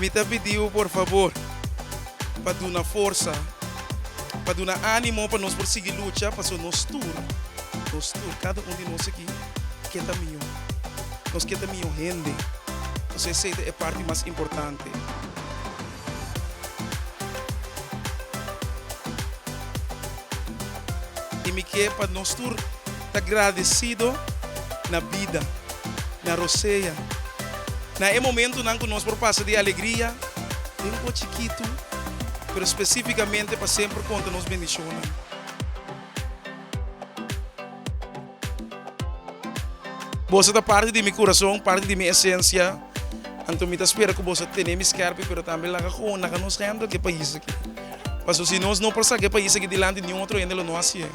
Mi ta pidi bo por fabor pa duna forsa, pa duna animo pa nos por sigui lucha paso nos tur, nos tur, kada un di nos aki ke ta mihó. Nos ke ta mihó hende. Paso esei ta e parti mas importante. I mi ke pa nos tur ta gradesido na bida, na rosea, na e momentunan ku nos por pasa di alegria, den un poco chikitu, pero spesífikamente pa semper konta nos bendishonnan. Boso ta parti di mi kurason, parti di mi esensia. Anto mi ta spera ku boso tene mi skèrpi, pero tambe laga kon laga nos hèndel ku e pais aki. Pasobra si nos no por saka e pais aki dilanti, niun otro hende lo no hasié.